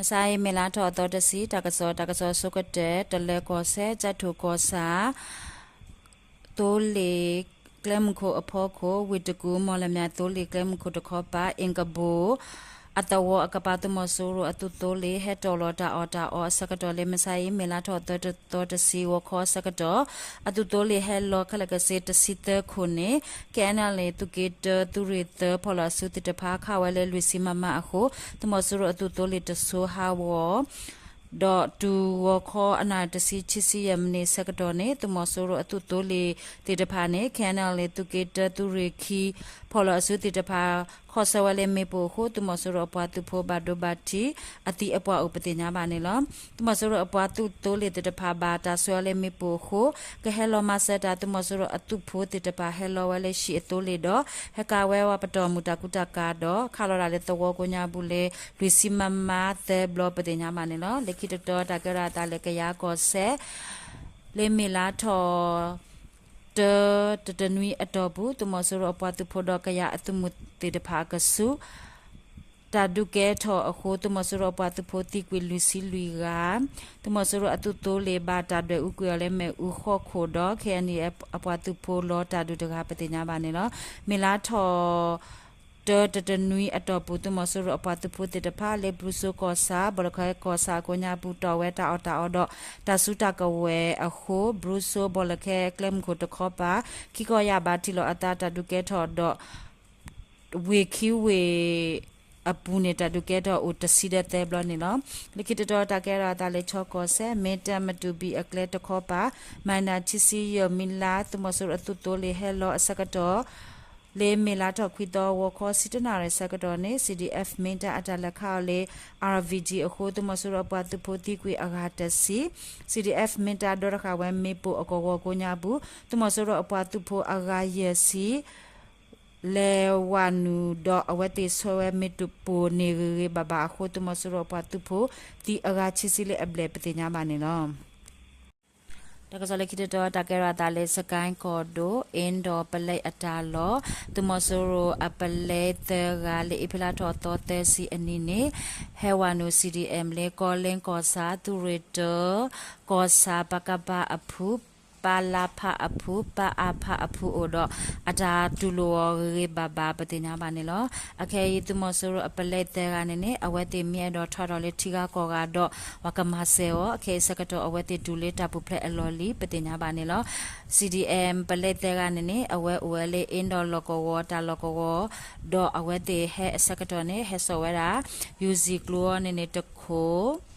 မုၢ်ဆါအံၤ မ့ၢ်လါထီၣ်အသီတဆံ တၢ်ကစီၣ် တၢ်ကစီၣ်ဆိကတၢၢ် တလၢၤကီၢ်စဲၣ် ကၠဲးထိၣ်ကီၢ်ဆၣ် သိလ့ၣ်ကျဲမုၢ်ခိၣ်အဖီခိၣ် ဝ့ၢ်တကူၣ် မီၣ်လမၠဲၣ်သိလ့ၣ်ကျဲမုၢ်ခိၣ်တခီပၤ အ့ၣ်ကဘိၣ် အသဝီအကပၤ သုးမီၤစိရိၤအသုးသိလ့ၣ် ဟဲတီၢ်လီၤတၢ်အီၣ်တၢ်အီအဆၢကတီၢ်လၢ မုၢ်ဆါအံၤ မ့ၢ်လါထီၣ်သီတဆံ ဂီၤခီအဆၢကတီၢ် အသုးသိလ့ၣ်ဟဲလီၤခဲလၢာ်ခဲဆ့တဆံသၢခိၣ်န့ၣ် KNLA သုးက့တၢ သုးရ့ၣ်သၢ ဖီၣ်လီၤအစုသ့ၣ်တဖၣ် ခးဝဲလၢလွံၢ်ဆံ MM အဃိ သုးမီၤစိရိၤအသုးသိလ့ၣ်တစိၤဟးဂီၤ ဒီးတုၤဂီၤခီအနၣ်ရံၣ်တဆံ ခံဆံယဲၢ်မံးနံးအဆၢကတီၢ်န့ၣ် သုးမီၤစိရိၤအသုးသိလ့ၣ်သ့ၣ်တဖၣ်န့ၣ် KNLA သုးက့တၢ သုးရ့ၣ်ခံ ဖီၣ်လီၤအစုသ့ၣ်တဖၣ် ခီၣ်ဆၢဝဲလၢမ့ၣ်ပိၢ်အဃိ သုးမီၤစိရိၤအပှၤသုးဖိဘၣ်ဒိဘၣ်ထံး အသံအပှၢ်အိၣ်ပသ့ၣ်ညါဘၣ်န့ၣ်လီၤ. သုးမီၤစိရိၤအပှၤသုးသိလ့ၣ်သ့ၣ်တဖၣ် ဘၣ်တၢ်ဆှၢဝဲလၢမ့ၣ်ပိၢ်အဃိ ကဟဲလီၤမၤစၢၤတၢ် သုးမီၤစိရိၤအသုးဖိသ့ၣ်တဖၣ် ဟဲလီၤဝဲလၢဟံၣ်အသိလ့ၣ်ဒီး ဟဲကၤဝဲဝဲပတီၢ်မုၢ်တၢ်ကူတၢ်ကၤဒီး ခးလီၤတၢ်လၢသဝီကိးညါပူၤလၢ လွံၢ်ဆံ MM သၢဘျီပသ့ၣ်ညါဘၣ်န့ၣ်လီၤ. လၢခံတတီၤ တၢ်ကဲထီၣ်အသးလၢကယၤကီၢ်စဲၣ် လၢမ့ၢ်လါထီၣ် တၢ တတနွံအတီၢ်ပူၤ သုးမီၤစိရိၤအပှၤသုးဖိဒီးကယၤအသုးမုၢ်သ့ၣ်တဖၣ်အကဆူး တၢ်ဒုးကဲထီၣ်အဃိ သုးမီၤစိရိၤအပှၤသုးဖိသံကွံာ်လွံၢ်ဆံလွံၢ်ဂၤ, သုးမီၤစိရိၤအသုးသိလ့ၣ်ဘၣ်တၢ်ဒွဲၣ်အူကွံာ်အီၤလၢမ့ၣ်အူဃီၣ်ခိၣ်ဒီး KNLA အပှၤသုးဖိလီၤတၢ်ဒုးတဂၤပသ့ၣ်ညါဘၣ်န့ၣ်လီၤ. မ့ၢ်လါထီၣ် တၢ တတနွံအတီၢ်ပူၤ သုးမီၤစိရိၤအပှၤသုးဖိသ့ၣ်တဖၣ် လၢဘြူၤစိကီၢ်ဆၣ် ဘီလၢၣ်ခဲကီၢ်ဆၣ်အကိးညါပူၤ တီၢ်ဝဲတၢ်အီၣ်တၢ်အီဒီး တၢ်စုတၢ်ကဝဲၤအဃိ ဘြူၤစိဘီလၢၣ်ခဲကျဲမုၢ်ခိၣ်တခီပၤ ခံကီၢ်ယၢ်ဘးထံၣ်လိာ်အသးတၢ်ဒုးကဲထီၣ်ဒီး ဝ့ၢ်ခံဝ့ၢ်အပူၤန့ၣ် တၢ်ဒုးကဲထီၣ်အိၣ်တဆံဒီးသၢဘျီန့ၣ်လီၤ. လၢခံတတီၤ တၢ်ကဲထီၣ်အသးလၢခၠီကီၢ်စဲၣ် မ့ၢ်တၢ်မတူၢ်ဘံၣ်အကျဲတခီပၤ မံးနံးတဆံယဲၢ်မံးနံး သုးမီၤစိရိၤအသုးသိလ့ၣ်ဟဲလီၤအဆၢကတီၢ် လၢမ့ၢ်လါထီၣ်ခွံသီ ဂီၤခီဆံတၢနၣ်ရံၣ်အဆၢကတီၢ်န့ၣ် CDF မ့ၢ်တၢ်အတၢ်လဲၤခးအီၤလၢ RVG အဃိ သုးမီၤစိရိၤအပှၤသုးဖိသံကွံာ်အဂၤတဆံ, CDF မ့ၢ်တၢ်ဒီတဃာ်ဝဲမ့ၣ်ပိၢ်အကဝီၤကိးညါပူၤ သုးမီၤစိရိၤအပှၤသုးဖိအဂၤယဲၢ်ဆံ လဲၤဝးနုာ်ဒီးအဝဲသ့ၣ်ဆှၢဝဲမ့ၣ်ပိၢ်န့ၣ်ဂ့ၤဂ့ၤဘၣ်ဘၣ်အဃိ သုးမီၤစိရိၤအပှၤသုးဖိသံအဂၤခံဆံလၢအဘျဲၣ်ပသ့ၣ်ညါဘၣ်န့ၣ်လီၤ. တၢ်ကစီၣ်လၢခံတတီၤ တၢ်ကဲထီၣ်အသးလၢ စကဲကီၢ်ဒိၣ် အ့ဒီးပလဲအတၢ်လီၢ် သုးမီၤစိရိၤအပလဲသၢဂၤ လၢအ့ဖြ့လါထီၣ်သီသၢဆံအနံၤန့ၣ် ဟဲဝးနုာ် CDM လၢကီလ့ကီၢ်ဆၣ် သုးရ့ၣ်တၢ ကီၢ်ဆၣ် ပကဖ အဖု ပလဖ အဖု ပအဖ အဖုအိၣ်ဒီး အတၢ်တူၢ်လိာ်အီၤဂ့ၤဂ့ၤဘၣ်ဘၣ်ပသ့ၣ်ညါဘၣ်န့ၣ်လီၤ. အခဲအံၤ သုးမီၤစိရိၤအပလဲသၢဂၤန့ၣ်န့ၣ် အဝဲသ့ၣ်မ့ၢ်အဲၣ်ဒိးထီၣ်ထီၣ်လၢထံဂၤကီၢ်ဂၤဒီး ပှၤကမၤစၢၤအီၤ အခဲအံၤဆၢကတီၢ် အဝဲသ့ၣ်တုၤလၢတၢ်ပူၤဖျဲးအလီၢ်လံ ပသ့ၣ်ညါဘၣ်န့ၣ်လီၤ. CDM ပလဲသၢဂၤန့ၣ်န့ၣ် အဝဲအိၣ်ဝဲလၢအ့ဒီးလီၢ်ကဝီၤ တၢ်လီၢ်ကဝီၤ ဒီးအဝဲသ့ၣ်ဟဲအဆၢကတီၢ်န့ၣ် ဟဲစိာ်ဝဲဒၣ် ယူၤစံၣ်ကျိအီၤန့ၣ်န့ၣ် တခိၣ်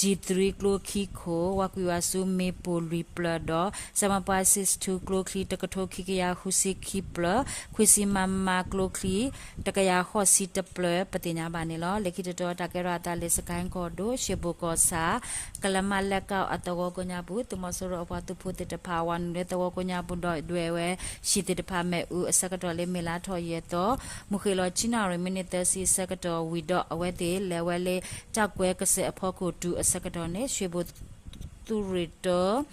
G three ကျိခံခိၣ် ဝၤကွံာ်ဝၤဆူမ့ၣ်ပိၢ်လွံၢ်ပျၢၤဒီး seven point six two ကျိချံ တကထိခံကယၤဃုဆံခံပျၢၤ ခွံဆံ MM ကျိချံ တကယၤဃိးဆံတပျၢၤ ပသ့ၣ်ညါဘၣ်န့ၣ်လီၤ. လၢခံတတီၤ တၢ်ကဲထီၣ်အသးလၢ စကဲကီၢ်ဒိၣ် ရှ့ဘိၣ်ကီၢ်ဆၣ် ကလမါလဲကီၢ်အသဝီကိးညါပူၤ သုးမီၤစိရိၤအပှၤသုးဖိသ့ၣ်တဖၣ် ဝးနုာ်လၢသဝီကိးညါပူၤဒီးဒွဲၣ်ဝဲ ဟံၣ်သ့ၣ်တဖၣ်မ့ၣ်အူအဆၢကတီၢ်လၢမ့ၢ်လါထီၣ်ယဲၢ်သီ မုၢ်ဃ့ၢ်လီၤခံနၣ်ရံၣ် မံးနံးသၢဆံအဆၢကတီၢ်ဝံၤဒီး အဝဲသ့ၣ်လဲၤဝဲလၢ တၢ်ကွဲးကစၢၢ်အဖီခိၣ်တုၤအဆၢကတီၢ်န့ၣ် ရှ့ဘိၣ်သုးရ့ၣ်တၢ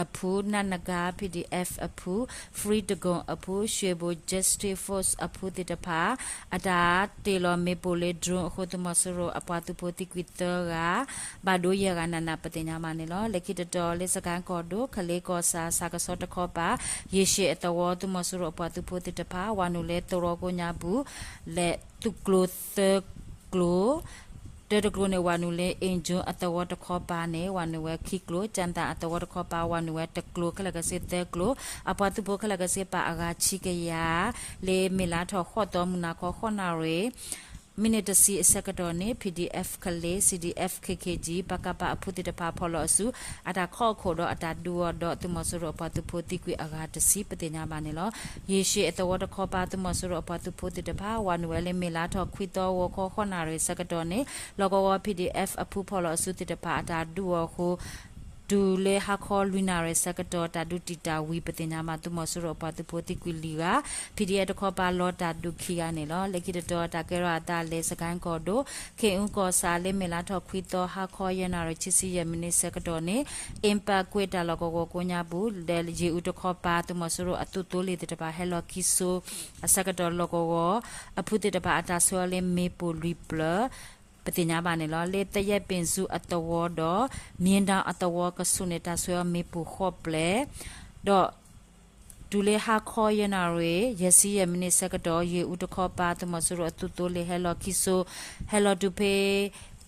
အဖု နနကၤ PDF အဖု Free Dagon အဖု ရှ့ဘိၣ် Justice Force အဖုသ့ၣ်တဖၣ် အတၢ်တ့ၢ်လီၤမ့ၣ်ပိၢ်လၢ drone အဃိ သုးမီၤစိရိၤအပှၤသုးဖိသံကွံာ်သၢဂၤ ဘၣ်ဒိယဲၢ်ဂၤနးနး ပသ့ၣ်ညါဘၣ်န့ၣ်လီၤ. လၢခံတတီၤလၢ စကဲကီၢ်ဒိၣ် ကလ့ကီၢ်ဆၣ် စၢ်ကဆီတခီပၤ ယ့ၣ်ၡ့ၣ်အသဝီ သုးမီၤစိရိၤအပှၤသုးဖိသ့ၣ်တဖၣ် ဝးနုာ်လၢသရီကိးညါပူၤ လဲၤသုးကျိၤသၢကျိၤ တၢတကျိၤန့ၣ် ဝးနုာ်လၢ အ့ၣ်ကၠိအသဝီတခီပၤန့ၣ် ဝးနုာ်ဝဲခံကျိၤ ကၠၣ်သၣ်အသဝီတခီပၤ ဝးနုာ်ဝဲတကျိၤ ခဲလၢာ်ခဲဆ့သၢကျိၤ အပှၤသုးဖိခဲလၢာ်ခဲဆ့ပာ်အဂၤခံကယၤ လၢမ့ၢ်လါထီၣ်ဃိးသီ မုၢ်နၤခီ ဃိးနၣ်ရံၣ် မံးနံးတဆံအဆၢကတီၢ်န့ၣ် PDF ကလ့ CDF KKG ပကဖ အဖုသ့ၣ်တဖၣ် ဖီၣ်လီၤအစု အတၢ်ခီၣ်ခိၣ်ဒီးအတၢ်ဒုးအီၤဒီး သုးမီၤစိရိၤအပှၤသုးဖိသံကွံာ်အဂၤတဆံ ပသ့ၣ်ညါဘၣ်န့ၣ်လီၤ. ယ့ၣ်ၡ့ၣ်အသဝီတခီပၤ သုးမီၤစိရိၤအပှၤသုးဖိသ့ၣ်တဖၣ် ဝးနုာ်ဝဲလၢမ့ၢ်လါထီၣ်ခွံသီ ဂီၤခီ ဃိးနၣ်ရံၣ်အဆၢကတီၢ်န့ၣ် လီၢ်ကဝီၤ PDF အဖုဖီၣ်လီၤအစုသ့ၣ်တဖၣ် အတၢ်ဒုးအီၤအဃိ တုၤလၢဟါခီလွံၢ်နၣ်ရံၣ်အဆၢကတီၢ် တၢ်ဒုးတံာ်တာ်ဝံၤ ပသ့ၣ်ညါဘၣ် သုးမီၤစိရိၤအပှၤသုးဖိသံကွံာ်လွံၢ်ဂၤ PDF တခီပၤလီၤတၢ်ဒုးခံဂၤန့ၣ်လီၤ. လၢခံတတီၤ တၢ်ကဲထီၣ်အသးလၢ စကဲကီၢ်ဒိၣ် ခ့ၣ်အူကီၢ်ဆၣ် လၢမ့ၢ်လါထီၣ်ခွံသီ ဟါခီယဲၢ်နၣ်ရံၣ် ခံဆံယဲၢ်မံးနံးအဆၢကတီၢ်န့ၣ် အ့ပၢ်ကွ့တၢ်လီၢ်ကဝီၤကိးညါပူၤ ဒီးယ့ၣ်အူတခီပၤ သုးမီၤစိရိၤအသုးသိလ့ၣ်သ့ၣ်တဖၣ် ဟဲလီၤခံစိ အဆၢကတီၢ် လီၢ်ကဝီၤအဖုသ့ၣ်တဖၣ် အတၢ်ဆှၢအီၤလၢမ့ၣ်ပိၢ်လွံၢ်ပျၢၤ ပသ့ၣ်ညါဘၣ်န့ၣ်လီၤ. လၢသယဲၣ်ပ့ၣ်စူအသဝီဒီး မ့ၢ်ဒၣ်အသဝီကဆူးန့ၣ် တၢ်ဆှၢအီၤမ့ၣ်ပိၢ်ဃိးပျဲၢ်, ဒီး တုၤလၢဟါခီယဲၢ်နၣ်ရံၣ် ယဲၢ်ဆံယဲၢ်မံးနံးဆၢကတီၢ် ယ့ၣ်အူတခီပၤ သုးမီၤစိရိၤအသုးသိလ့ၣ်ဟဲလီၤခံစိၤ, ဟဲလီၤတုၤဖဲ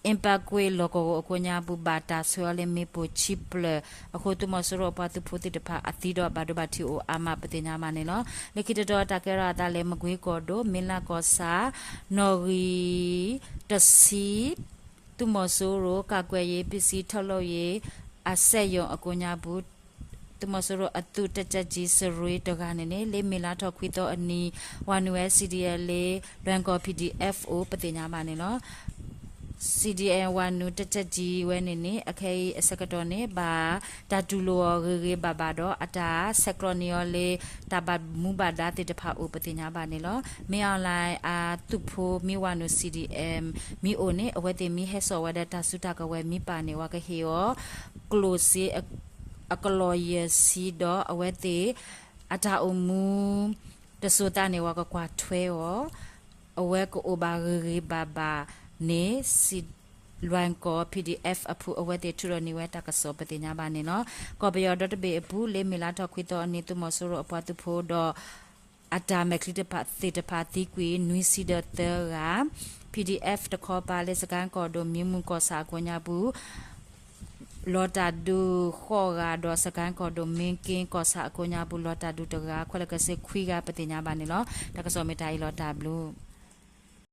အ့ပကွ့ၢ်လီၢ်ကဝီၤအကိးညါပူၤ ဘၣ်တၢ်ဆှၢအီၤလၢမ့ၣ်ပိၢ်ဆံပျၢၢ်, အဃိသုးမီၤစိရိၤအပှၤသုးဖိသ့ၣ်တဖၣ်အသံဒီးဘၣ်ဒိဘၣ်ထံးအိၣ်အါမးပသ့ၣ်ညါဘၣ်န့ၣ်လီၤ. လၢခံတတီၤတၢ်ကဲထီၣ်အသးလၢမကွ့ကီၢ်ဒိၣ် မ့ၢ်လါကီၢ်ဆၣ် နီၣ်ဂံၢ်တဆံ သုးမီၤစိရိၤ ကာကွယ်ရေးပစ္စည်းထုတ်လုပ်ရေး အစက်ရုံအကိးညါပူၤ သုးမီၤစိရိၤအသုးတပ်ကြပ်ကြီး စရ့တဂၤန့ၣ်န့ၣ် လၢမ့ၢ်လါထီၣ်ခွံသီအနံၤ ဝၤနုာ်ဝဲ CDM လၢ လွဲၢ်ကီၢ် PDF အိၣ်ပသ့ၣ်ညါဘၣ်န့ၣ်လီၤ. CDM ဝၤနုာ်တပ်ကြပ်ကြီးဝဲန့ၣ်န့ၣ် အခဲအံၤအဆၢကတီၢ်န့ၣ် ဘၣ်တၢ်တူၢ်လိာ်အီၤဂ့ၤဂ့ၤဘၣ်ဘၣ်ဒီး အတၢ်ဆဲးကျိးန့ၢ်အီၤလၢ တၢ်ဘၣ်မူဘၣ်ဒါသ့ၣ်တဖၣ်အိၣ်ပသ့ၣ်ညါဘၣ်န့ၣ်လီၤ. မ့ၢ်အီၣ်လဲၣ်အသုးဖိမ့ၢ်ဝၤနုာ် CDM မ့ၢ်အိၣ်န့ၣ် အဝဲသ့ၣ်မ့ၢ်ဟဲစိာ်ဝဲဒီးတၢ်စုတၢ်ကဝဲၤမ့ၢ်ပာ်န့ၣ် ဝၤကဟ့ၣ်အီၤ ကျိၣ်စ့ အကလီၢ်ယဲၢ်ဆံဒီး အဝဲသ့ၣ် အတၢ်အိၣ်မူ တစိၤသးန့ၣ် ဝၤကကွၢ်ထွဲအီၤ အဝဲကအိၣ်ဘၣ်ဂ့ၤဂ့ၤဘၣ်ဘၣ်န့ၣ် လွဲၢ်ကီၢ် PDF အဖု အဝဲသ့ၣ်ထုးထီၣ်န့ၢ်ဝဲတၢ်ကစီၣ်ပသ့ၣ်ညါဘၣ်န့ၣ်လီၤ. ကီၢ်ပယီၤဒီတဘ့ၣ်အပူၤ လၢမ့ၢ်လါထီၣ်ခွံသီအနံၤ သုးမီၤစိရိၤအပှၤသုးဖိဒီး အတၢ်မဲာ်ချံတဖၣ်သ့ၣ်တဖၣ်သံကွံာ် နွံဆံဒီးသၢဂၤ, PDF တခီပၤလၢစကဲၣ်ကီၢ်ဒိၣ် မ့ၢ်မုၢ်ကီၢ်ဆၣ်အကိးညါပူၤ လီၤတၢ်ဒုးဃိးဂၤဒီး စကဲၣ်ကီၢ်ဒိၣ် မ့ၢ်က့ၣ်ကီၢ်ဆၣ်အကိးညါပူၤ လီၤတၢ်ဒုးတဂၤ ခွဲးလၢကစ့ခွံဂၤပသ့ၣ်ညါဘၣ်န့ၣ်လီၤ. တၢ်ကစီၣ်မ့ၢ်တၢ်အံၤလီၤ တၢ်ဘျုး